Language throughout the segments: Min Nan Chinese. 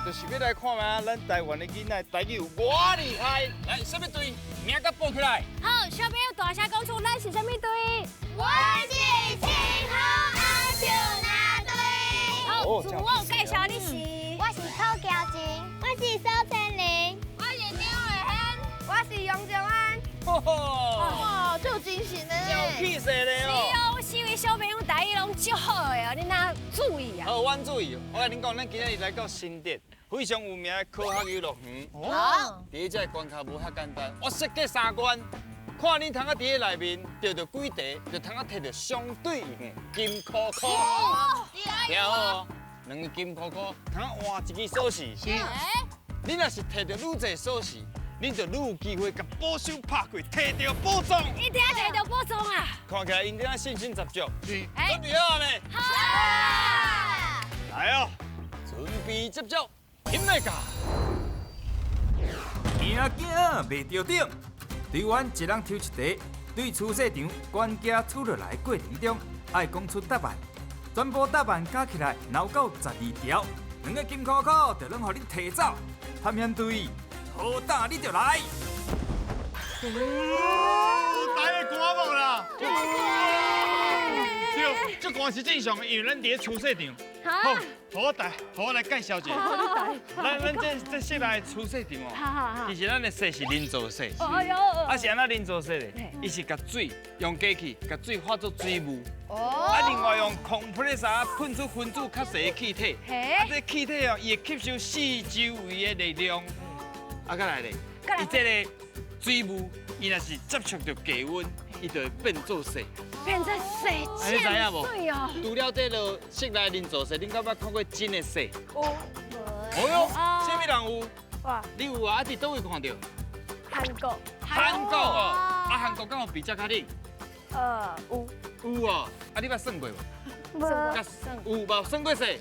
就是欲來看覓咱台灣的囡仔台語有偌厲害。來，啥物隊？名佮報起來。好，小朋友大聲講出咱是啥物隊？我是青紅阿秀那隊。好，自我介紹你是？我是柯嬌晴，我是蘇千玲，我是張慧軒，我是楊正安。哇，這有精神呢，有氣勢咧是哦，我四位小朋友台語攏足好的哦，你若注意啊？好，阮注意。我共恁講，咱今仔日來到新竹，非常有名的科學遊樂園。好，佇這個關卡無遐簡單，我設計三關，看恁通啊佇咧內面著著幾題，就通啊摕著相對應的金箍箍。聽好哦，兩个金箍箍，通啊換一支鎖匙。是。你若是摕著愈濟鎖匙，你就愈有機會共寶箱拍開，摕著寶藏。一定愛摕著寶藏啊！看起來𪜶這信心十足。是。準備好未？好。來哦，準備接觸，起來噶。驚驚袂著頂，隊員一人抽一題，對初賽場關鍵出落來過程中，愛講出答案，全部答案加起來，若有夠12條，兩個金箍箍就攏予恁提走。探險隊，好膽你就來！大家寒無啦？對，這寒是正常的，因為咱佇咧初賽場。好，予我帶，予我來介紹一下。咱這室內初賽場哦，其實咱的雪是人造雪。哎喲，啊是按怎人造雪咧？伊是共水用機器共水化做水霧。哦。啊，另外用 compressor 噴出分子較細的氣體。啊，這氣體哦，伊會吸收四周圍的熱量。啊，閣來咧，伊這个水霧，伊若是接觸著低溫，伊就會變做雪。變做雪，你知影無？水哦。除了這个室內人造雪，恁敢捌看過真的雪？有。哦喲，啥物人有？哇。你有啊？啊，佇佗位看著？韓國。韓國哦，啊，韓國敢有比這較冷？有。有哦，啊，你捌耍過無？無。有無耍過雪？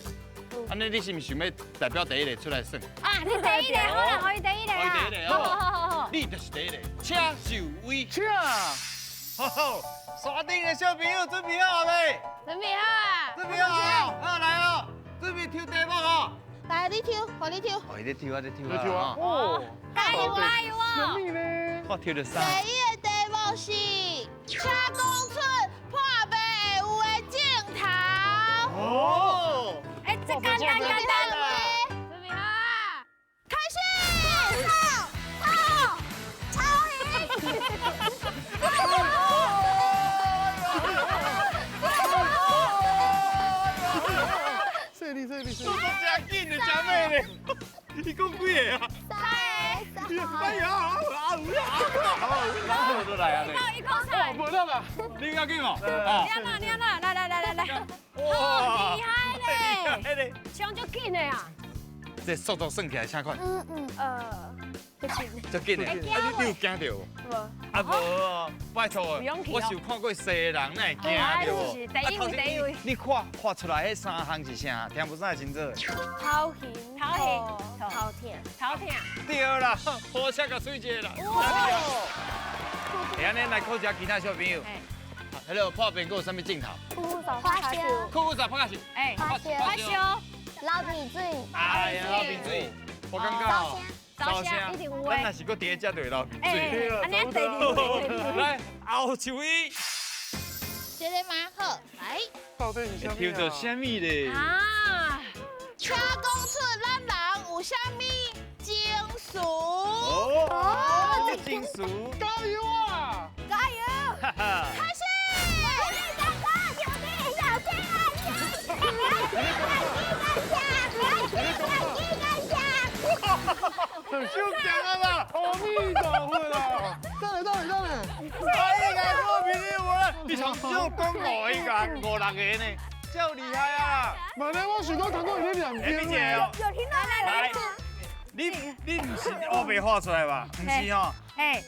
按呢，你是毋是想欲代表第一个出來耍？啊，你第一个，好啦，予伊第一个啊。予伊第一个，好好好好。你就是第一个，請就位。請。好好，山頂的小朋友準備好未？準備好啊！準備好啊！好來哦，準備抽題目哦。來，你抽，予你抽。哦，伊咧抽啊，咧抽你抽啊！哦，加油加油啊！啥物呢？我抽著啥？第一个題目是，請講出破病會有的症頭。哦。哎，這簡單簡單。準備好啊！開始。好，超贏！犀利犀利犀利！速度真緊的，真猛咧！你講幾个啊？三个。哎呀，啊有啊！好，都來啊！一口菜。無得啦，你要緊無？你按怎？你按怎？來來來來來！哇，厲害咧！上足緊的啊！這速度算起來啥款？足緊。足緊的，啊你有驚著無？無。啊無哦，拜託，我是有看過細的人，哪會驚著無？第一位，第一位。你看畫出來彼三項是啥？聽無啥會清楚？頭晕、頭暈、頭痛、頭痛。對啦，好車共水一个啦。會按呢來考一下其他小朋友。彼个破病閣有啥物症頭？咳嗽、發燒。咳嗽、發燒。哎，發燒。發燒。流鼻水。哎呀，流鼻水。我感覺哦。燒聲一定有的。咱若是閣佇咧遮就會流鼻水。按呢第二位。來，後一位。這个嗎？好，來。到底是啥物？抽著啥物咧？啊！請講出咱人有啥物情緒？哦，情緒。加油啊！加油！開始。太强了吧！阿彌陀佛啦！等下等下等下！哎呀，我朋友啊，你上少講五個、五六個呢，這厲害啊！嘛咧，我想講剛剛伊咧念經咧。有聽到來來，你毋是烏白畫出來吧？毋是吼，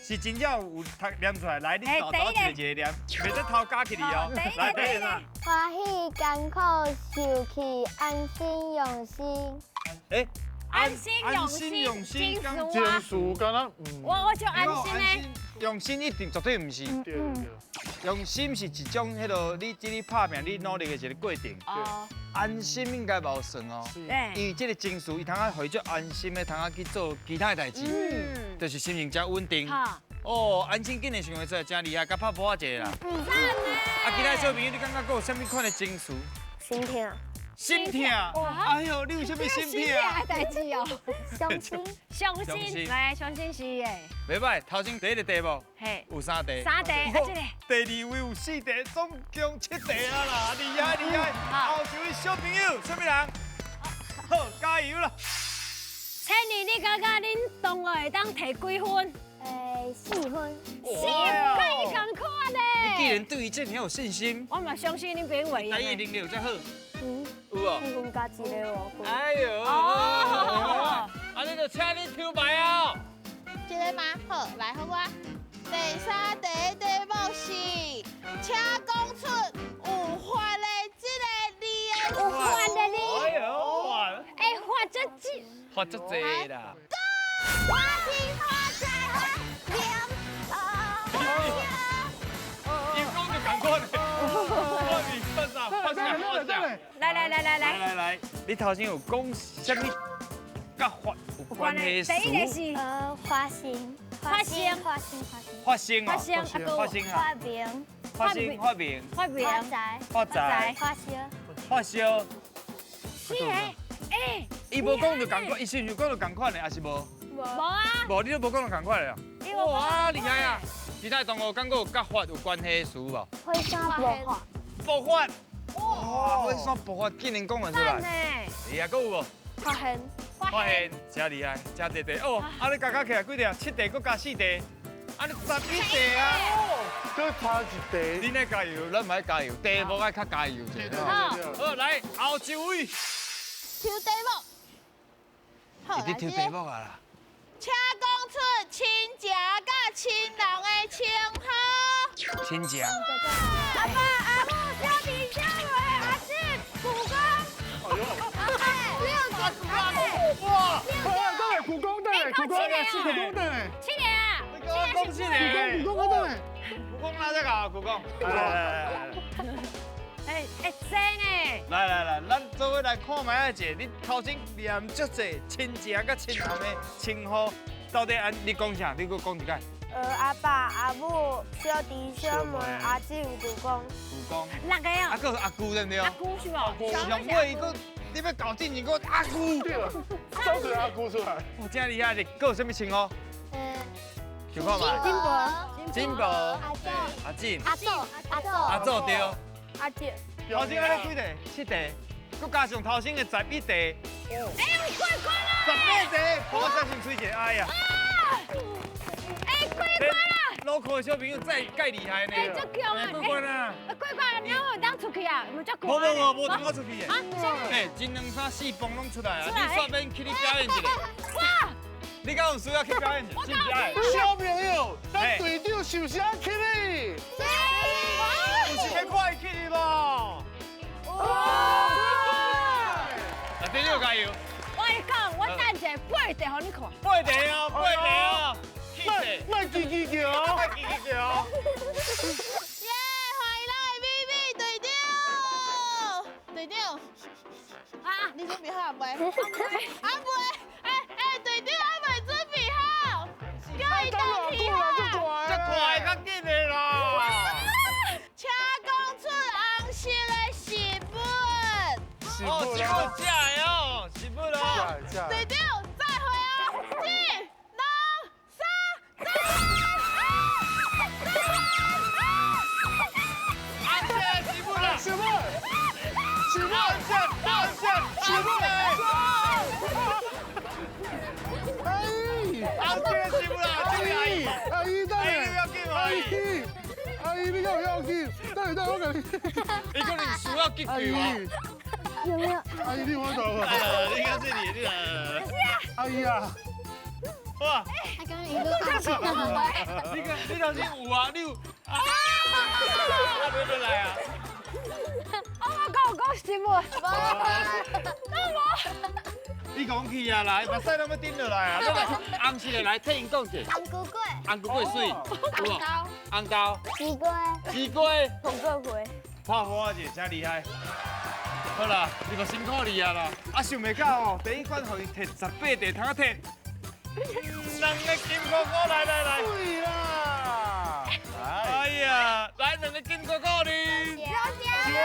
是真正有讀念出來。來，你豆豆一个一个念，袂使偷加起來哦。來，第一個。歡喜、艱苦、受氣、安心、用心。哎，安心用心，用心，堅持，敢若，我就安心呢。用心一定絕對毋是。對對。用心是一種彼个你這裡拍拚、你努力的一个過程。哦。安心應該無算哦。伊這個情緒，伊通啊，予伊足安心的，通啊去做其他的代誌，就是心情真穩定。哦，安心竟然想會出來，真厲害，佮拍波仔一個啦。讚呢！啊，其他小朋友，你感覺閣有啥物款的情緒？心痛。心痛。哎呦，你有啥物心痛的代誌哦？傷心。傷心，來，傷心是的。袂歹，頭先第一個題目，嘿，有三題。三題，啊，這個。第二位有四題，總共7題啊啦，厲害厲害。後一位小朋友，啥物人？好，加油啦！千里，你感覺恁同學會當提幾分？ 4分。4分，伊仝款呢。你既然對伊這麼有信心，我嘛相信恁朋友。台語能力有遮好？有哦。阮家一個5分。哎呦！哦，按呢就請你抽牌哦。這個嗎？好，來，好我。第三題題目是，請講出有法的這個字的。有法的字。哎呦，法。哎，法足濟。法足濟啦。我聽我在念。伊講就仝款的。我是發啥？發啥？發啥？來來來來來。來來，你頭先有講啥物？佮法有關係的詞？第一個是發生。發生。發生。發生發生。發生啊！發明。發生。發明。發明。發財。發財。發燒。發燒。是的，哎。伊無講就仝款，伊是毋是講就仝款的，還是無？無啊。無，你都無講就仝款的啊。哇，厲害啊！其他同學感覺有佮法有關係的詞無？火山爆發。爆發。哇，火山爆發竟然講會出來。是啊，閣有無？發現。發現，真厲害，真濟題哦！啊，你加加起來幾題啊？7題，閣加4題，啊，你11題啊！閣差1題。你愛加油，咱嘛愛加油，題目愛較加油者。好，來後一位。抽題目。好，你抽題目啊啦。請講出親情佮親人的稱呼。親情。阿爸阿母小弟小妹阿姊舅公。哎呦。哇！等下，舅公等下，舅公，舅公等下。7個啊！讲7個。舅公等下。舅公哪只个？舅公。来来来来。哎哎，真呢！来来来，咱做伙來看覓仔者，你頭先念足濟親情佮親人的稱呼，到底按你講啥？你閣講一擺。阿爸阿母小弟小妹阿姊舅公。舅公。6個哦。啊，閣有阿姑對毋對？阿姑是無？上尾伊閣。你欲搞進前閣阿姑。對了，招一個阿姑出來。哇，真厲害！你閣有啥物稱呼？想看覓。金箔。金箔。阿祖。阿姊。阿祖。阿祖。阿祖對。阿姐。頭先按呢幾題？7題，閣加上頭先的11題。哎，有過關啦！18題，我相信吹一個哎呀。哎，過關啦！老酷的小朋友再蓋厲害呢。哎，足強啊！過關啊！過關，你有當出去啊？有足無無無，無通我出去的。啊？哎，一兩三四蹦攏出來啊！你煞免去你表演一下。哇！你敢有需要去表演一下？小朋友，咱隊長是不是愛起你？是。有是欲看伊起你無？哇！啊，隊長加油！我跟你講，我等一下8題予你看。8題哦，8題哦。莫嘰嘰叫，莫嘰嘰叫。耶！歡迎咱的美美隊長，隊長。啊，你準備好未？啊未？哎哎，隊長還未準備好，叫伊倒去好。這快較緊的啦！請講出紅色的食物。哦，食物食的哦，食物哦。隊長，再會哦，一、兩、三。食物，食物，食物，阿姨，阿姨，阿姨，阿姨，等下，阿姨，阿姨，你敢有要緊？等下，等下，我共你。伊可能需要急救啊。有沒有？阿姨，你我走啊。你看這裡，你來。阿姨啊。哇！他剛剛一路上去。你看，你頭先有啊，你有。啊！啊，你來啊！我講有講食物，都無。你講去啊啦，目屎攏欲頂落來啊！紅色的來，替𪜶講者。紅菇粿。紅菇粿媠。紅豆。紅豆。西瓜。西瓜。紅果皮。拍火者真厲害。好啦，你嘛辛苦你啊啦。啊，想袂到哦，第一关予伊提18题，通啊提两个金箍箍，来来来。对啦。哎呀，来两个金箍箍哩。谢谢。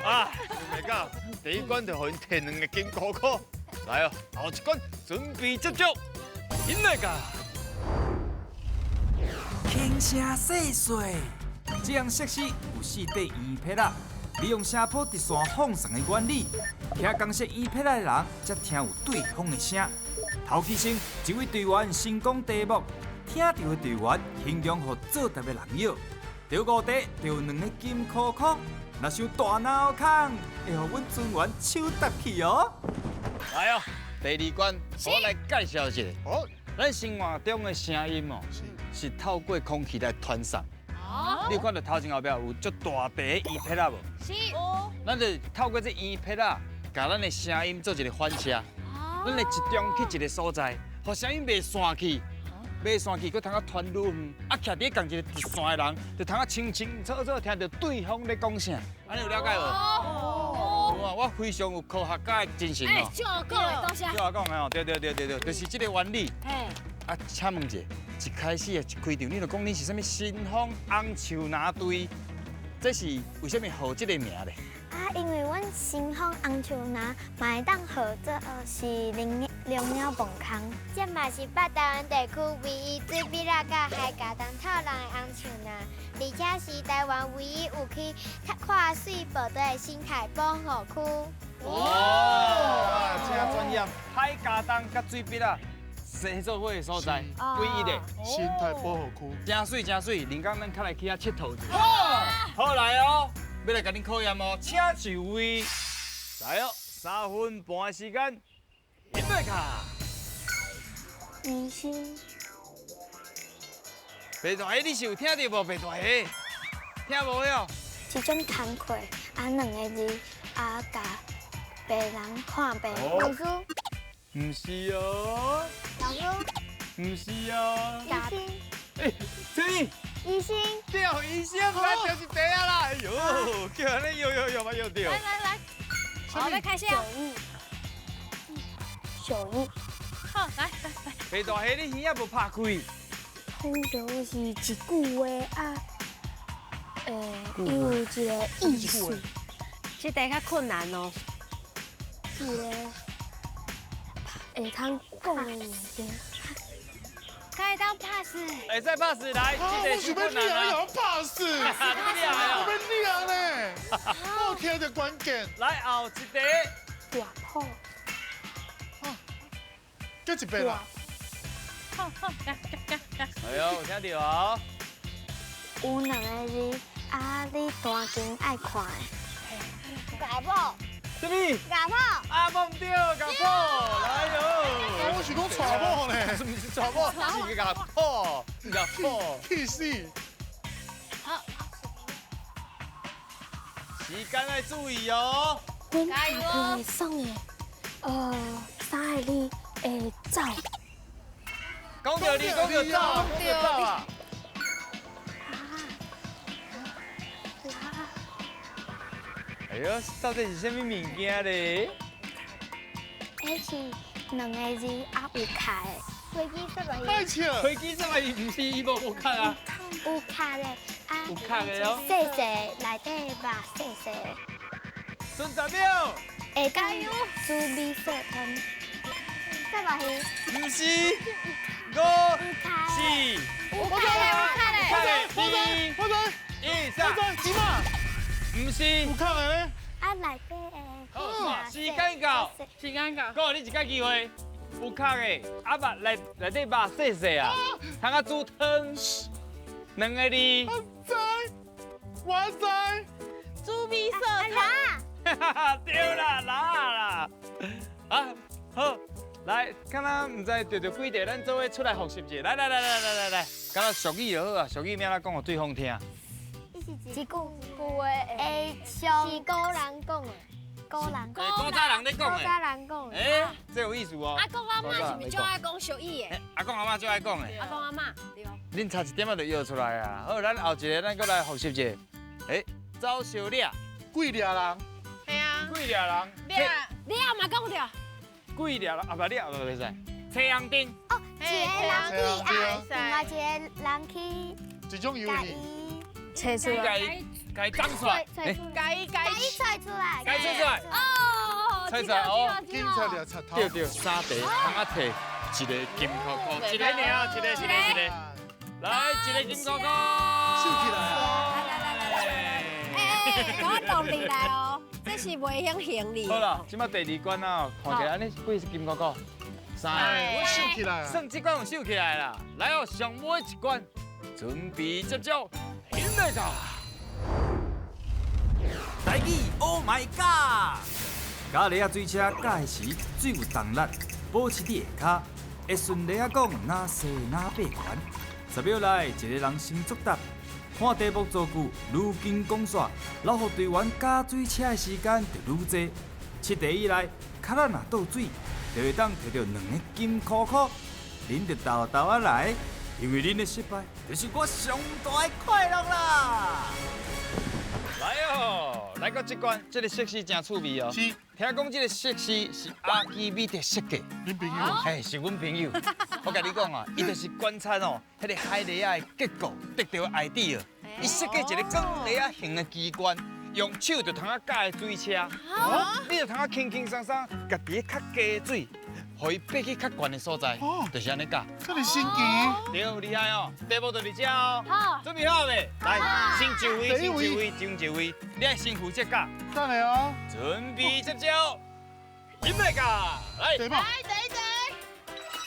啊，想袂到第一关就予𪜶提两个金箍箍。来哦，后一关准备结束，进来噶。轻声细细，这项设施有四块圆片仔，利用声波直线放送的原理，听共色圆片仔的人才听有对方的声。头起先，一位队员先讲题目，听著的队员形容予作答的人妖。著五题，著两个金箍箍，若想大脑空，会予阮船员手搭去哦。来哦，第二关，我来介绍一下。好，咱生活中的声音哦，是透过空气来传送。哦，你有看到头前后壁有足大块的圆片仔无？是。咱就透过这圆片仔，共咱的声音做一个反射。咱会集中去一个所在，予声音袂散去，袂散去，阁通啊传愈远。啊，徛伫仝一个直线的人，就通啊清清楚楚听著对方咧讲啥。按呢有了解无？哦。有啊，我非常有科学家的精神哦。哎，照我讲的，多谢。照我讲的哦，对对对对对，就是这个原理。嘿。啊，请问一下，一开始啊，一开场，你就讲你是啥物新丰红树林队，这是为啥物号这个名咧？啊，因为阮新丰红树林嘛会当号做是龙鸟墓空。这嘛是北台湾地区唯一水笔仔佮海峡东透人的红树林，而且是台湾唯一有去看水报道的生态保护区。哇，真专业！海峡东佮水笔仔。生做伙的所在，唯一的生态保护区，真媠真媠。林刚，咱较来去遐𨑨迌者。好来哦，欲来共恁考验哦，请就位。来哦，3分半的时间，音乐卡。医生。白大侠，你是有听著无？白大侠，听无哟？一种工课，啊，两个字，啊，共病人看病。老师。毋是哦。老师。毋是哦。医生。哎，啥物？医生。对，医生，来就是第一啦。哎呦，叫按呢，摇摇摇嘛摇著。来来来，好，来开始啊。手艺。好，来来来。白大侠，你耳仔无拍开？通常是一句话啊，伊有一个意思。这题较困难哦。一个会通讲的物件。可以当 pass。会使 pass 来，这题我想欲掠，你予 pass。我欲掠呢，我听著关键。来后一题。大谱。阁一遍啦。好好，来来来。哎呦，有听著哦。有两个字，啊，你弹琴爱看的。乐谱。啥物？乐谱。啊，无毋对，乐谱。来哟。我是讲娶某呢。毋是娶某，是乐谱，乐谱。气死。好。时间爱注意哦。阮拍会爽的，三个字会走。讲著你，讲著走，讲著走啊！哎呦，到底是啥物物件咧？彼是两个字啊，有卡的。飞机什么？爱笑。飞机什么？伊毋是伊无有壳啊？有壳的啊。有壳的哦。细细内底肉细细的。剩10秒。会当煮米线汤。什么鱼？毋是。5、4、有卡的，有卡的，我知，我知， 1、我知，几码？毋是。有卡的咧。啊，内底的。好，时间到。时间到。阁予你一个机会，有壳的，啊肉内内底肉细细啊，通啊煮汤，两个字。我知，我知。煮米色汤。哈哈，对啦，啦啦。啊，好。来，敢若毋知著著几题，咱做伙出来复习一下。来来来来来来来，敢若俗语就好啊，俗语欲按怎讲予对方听？一句话会上是古人讲的，古人古早人咧讲的，古早人讲的。欸，这有意思哦。阿公阿嬷是毋是最爱讲俗语的？阿公阿嬷最爱讲的。阿公阿嬷，对。恁差一点仔就摇出来啊！好，咱后一个，咱阁来复习一下。欸，走烧掠。鬼掠人。系啊。鬼掠人。掠。你也嘛讲著。鬼掠人啊，不，你也袂使。青红灯。哦，一个人去啊，另外一个人去。这种游戏。揣出来。共伊讲出来。共伊揣出来。共伊揣出来。哦。揣出来哦。警察掠贼头。对对，三题通仔提一个金箍箍，一个尔，一个一个一个。来，一个金箍箍。收起来。来来来来来。哎，给我动力来哦，这是袂晓行李。好啦，这马第二关啊，看起来按呢几是金箍箍？三个。我收起来。算这关有收起来啦。来哦，上尾一关，准备接招，起来噶。台语 Oh my God！轧犁仔水车轧的时，水有动力，保持你下跤，会顺犁仔讲哪细哪八悬。10秒内，一个人先作答，看题目造句，愈紧讲煞，留予队员轧水车的时间就愈济。7题以内，跤仔若倒水，就会当提著2个金箍箍。恁就沓沓仔来，因为恁的失败，就是我上大的快乐啦！来哦，来到这关，这个设施真趣味哦。是。听讲这个设施是阿基米德设计。恁朋友？嘿，是阮朋友。我共你讲啊，伊就是观察哦，彼个海螺仔的结构，得到 idea。伊设计一个钢螺仔形的机关，用手就通仔轧的水车。你就通仔轻轻松松，共伫咧较低的水，予伊爬去较悬的所在，就是按呢轧。这么神奇？对，厉害哦！题目就伫遮哦。好，准备好未？来，先就位，先就位，先就位。你爱先负责轧。等下哦。准备接招，起来轧！来，来，第一题。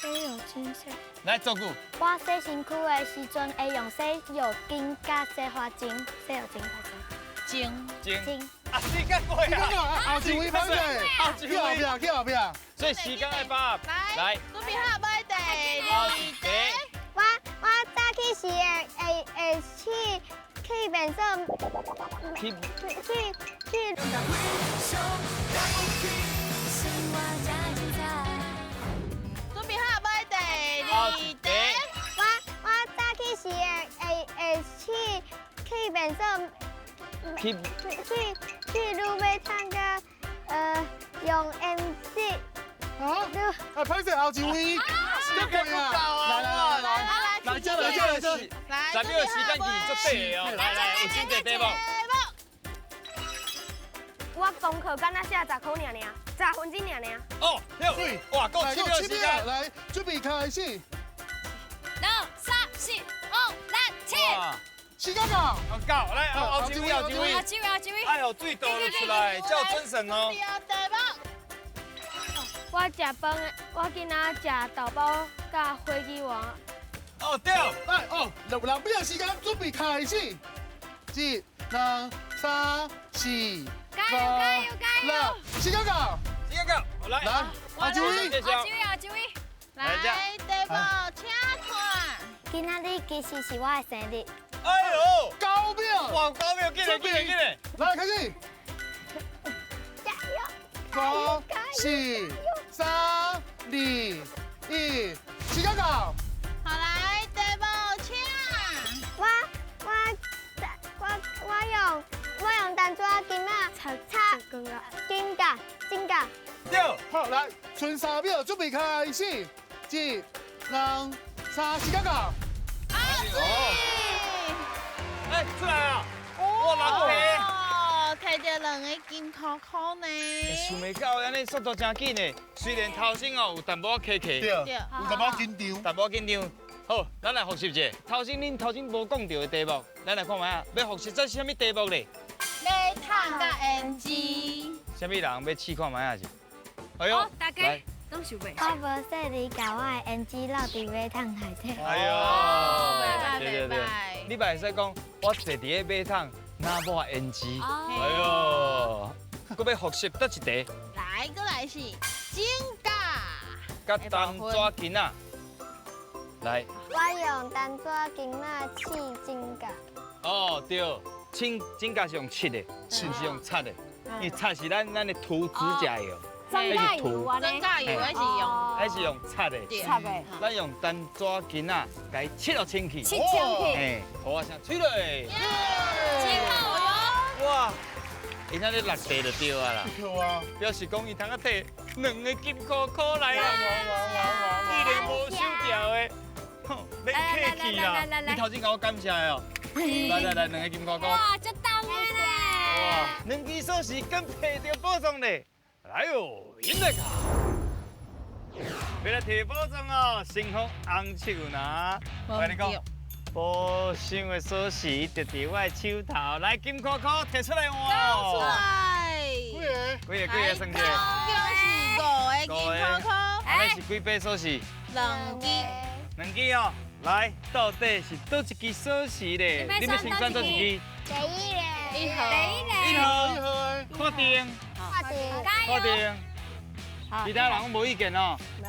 洗浴精水。来，造句。我洗身躯的时阵会用洗浴巾佮洗发精，洗浴精精精。啊，时间过啊！后一位歹势，去后壁，去后壁。所以时间爱把握。来，准备好未？第二题。我早起时会去便所，去去。准备好未？第二题。我早起时会去便所。去去卤马桶佮用盐水。啊！啊，歹势，后一位，这个啊！来来来来，来这来这来这，来， 10秒时间其实足短的哦。来来，有真济题目。我功课敢若写10箍尔尔，10分之尔尔。哦，对，哇，够7秒时间，来，准备开始。 2、3、4、5、6、7。时间到，到，来，后一位，后一位，后一位，后一位。哎呦，水倒了出来，才有准算哦。我食饭，我今仔食豆包佮火鸡丸。哦，对，来哦，6秒时间，准备开始。1、2、3、4、5、6，时间到，时间到，来，来，后一位，后一位，后一位，来，题目请看。今仔日其实是我的生日。哎呦， 9秒！哇，9秒，紧嘞，紧嘞，紧嘞！来，开始。加油！5、4、3、2、1，时间到。好，来，题目请。我用单纸巾仔擦指甲，指甲。对。好，来，剩3秒，准备开始。1、2、3，时间到。啊，水。哎，出来啊！哇，人提，哦，提著2个金箍箍呢。想袂到，按呢速度真紧的。虽然头先哦有淡薄仔卡卡，对，有淡薄仔紧张，淡薄仔紧张。好，咱来复习一下。头先恁头先无讲著的题目，咱来看觅啊。欲复习这是啥物题目咧？马桶佮胭脂。啥物人欲试看觅啊？是？哎呦，大家拢想袂。我无细腻，共我的胭脂落伫马桶内底。哎呦，对对对，你嘛会使讲，我坐伫咧马桶，哪抹胭脂。哎呦，阁欲复习佗一题？来，阁来是指甲。佮单纸巾仔。来。我用单纸巾仔拭指甲。哦，对，拭指甲是用拭的，毋是用擦的。因为擦是咱的涂指甲油。指甲油啊，指甲油还是用，还是用擦的，擦的。咱用单纸巾仔，共伊拭落清气，拭清气。嘿，好啊，声吹落。真好哦。哇，伊那咧落地就對啊啦。對啊。表示講伊通啊提兩个金箍箍來啊！一定無收掉的，免客氣啦。你頭先共我感謝的哦。來來來，兩个金箍箍。哇，足重的咧！哇，兩支鎖匙敢提著寶藏咧？來哦，引來卡。欲來提寶藏哦，成風紅樹林。我跟你講，寶箱的鎖匙就佇我的手頭，來金箍箍提出來哦。出來。幾個？幾個？幾個算者？就是五个金箍箍。按呢是幾把鎖匙？兩支。兩支哦。來，到底是佗一支鎖匙咧？你欲先選佗一支？第一个。一號。一號。一號。確定。確定。確定。其他人攏無意見哦。無。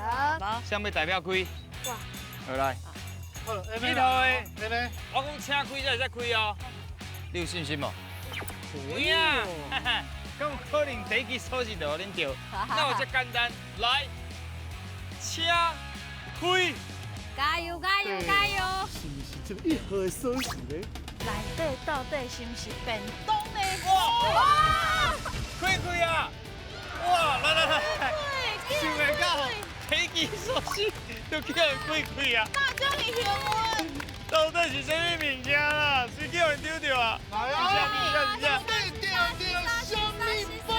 誰欲代表開？我。好來。一號的，我講請開才會使開哦。你有信心無？有影。敢有可能第一支鎖匙就予恁著？那有這簡單？來，請開。加油加油加油！是毋是這個一號的鎖匙咧？內底到底是毋是便當呢？哇！開開啊！哇！來來來，想袂到第一支鎖匙就叫人開開啊！哪這麼幸運？到底是啥物物件啦？誰叫人丟著啊？來啊！你丟著啥物寶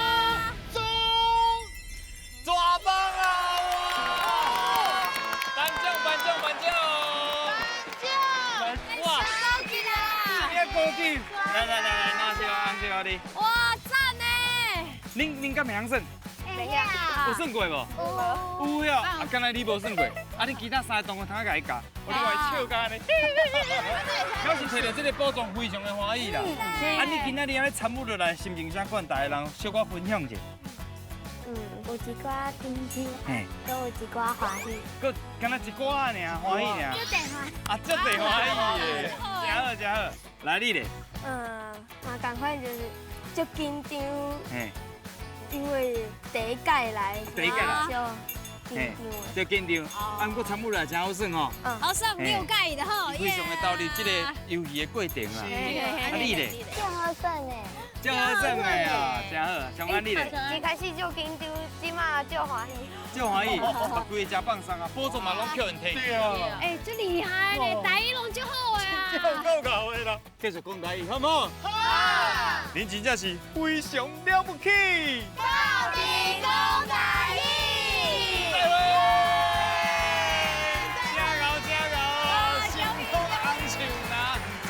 藏？抓包啊！哇！頒獎頒獎頒獎！頒獎！哇！高級啦！這麼高級！來來來來，拿起來，拿起來你。哇，讚呢！恁敢會曉算？會曉。有算過無？有。有啊，敢若你無算過，啊你其他三個同學通共伊教，我咧話笑甲按呢。表示提著這个寶藏非常的歡喜啦。啊，你今仔日按呢參與落來，心情啥款？逐个人小可分享一下。有一寡緊張，閣有一寡歡喜。閣敢若一寡爾，歡喜爾。足濟歡喜。啊，足濟歡喜的，真好真好。來你咧。嘛仝款就是足緊張。因為第一屆來，第一屆來，緊張。足緊張，啊，毋過參與來真好耍吼。好耍，你有佮意的吼。非常的投入這個遊戲的過程啦。啊，你咧？真好耍的。真好耍的啊，真好。像按你咧？一開始足緊張，這馬足歡喜。足歡喜，啊，規个真放鬆啊，寶藏嘛攏予𪜶提。對啊。欸，足厲害咧，台語攏足好的啊。夠𠢕的啦，繼續講台語，好毋好？好。恁真正是非常了不起。鬥陣講台語。再會。真𠢕真𠢕啊！成風紅樹林，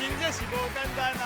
真正是無簡單啊。